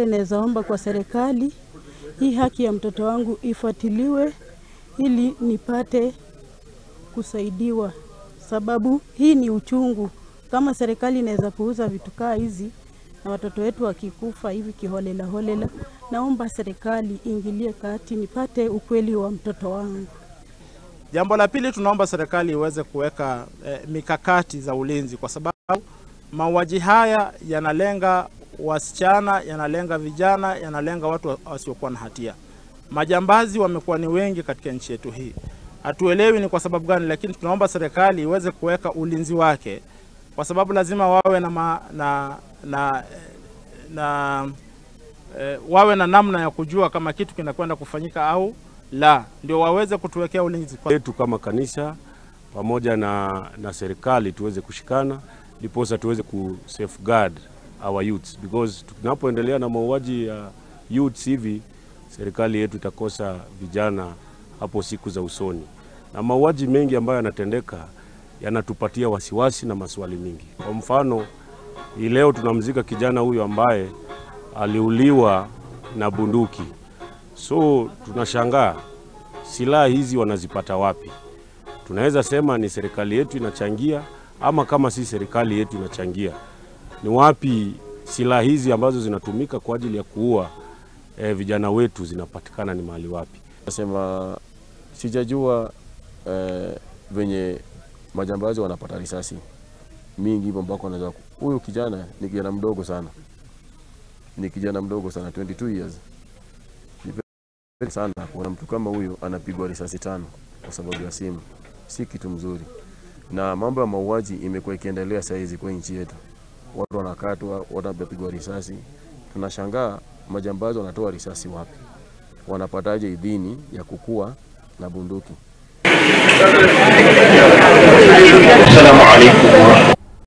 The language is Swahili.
Kile naweza omba kwa serikali, hii haki ya mtoto wangu ifuatiliwe ili nipate kusaidiwa, sababu hii ni uchungu. Kama serikali inaweza puuza vitu kaa hizi na watoto wetu wakikufa hivi kiholela holela, naomba serikali ingilie kati nipate ukweli wa mtoto wangu. Jambo la pili, tunaomba serikali iweze kuweka mikakati za ulinzi, kwa sababu mauaji haya yanalenga wasichana, yanalenga vijana, yanalenga watu wasiokuwa na hatia. Majambazi wamekuwa ni wengi katika nchi yetu hii. Hatuelewi ni kwa sababu gani, lakini tunaomba serikali iweze kuweka ulinzi wake, kwa sababu lazima wawe na wawe na namna ya kujua kama kitu kinakwenda kufanyika au la, ndio waweze kutuwekea ulinzi yetu kama kanisa pamoja na serikali tuweze kushikana, ndiposa tuweze ku safeguard our youths, because tunapoendelea na mauaji ya youths hivi, serikali yetu itakosa vijana hapo siku za usoni. Na mauaji mengi ambayo yanatendeka yanatupatia wasiwasi na maswali mingi. Kwa mfano, hii leo tunamzika kijana huyu ambaye aliuliwa na bunduki. So tunashangaa silaha hizi wanazipata wapi? Tunaweza sema ni serikali yetu inachangia, ama kama si serikali yetu inachangia, ni wapi silaha hizi ambazo zinatumika kwa ajili ya kuua vijana wetu zinapatikana, ni mahali wapi? Nasema sijajua venye majambazi wanapata risasi mingi hivyo mpaka wanaweza. Huyu kijana ni kijana mdogo sana. Ni kijana mdogo sana, 22 years. Ni sana kuona mtu kama huyo anapigwa risasi 5 kwa sababu ya simu. Si kitu mzuri. Na mambo ya mauaji imekuwa ikiendelea saa hizi kwa nchi yetu. Watu wanakatwa, watu wanapigwa risasi. Tunashangaa majambazi wanatoa risasi wapi? Wanapataje idhini ya kukua na bunduki? Assalamu alaikum.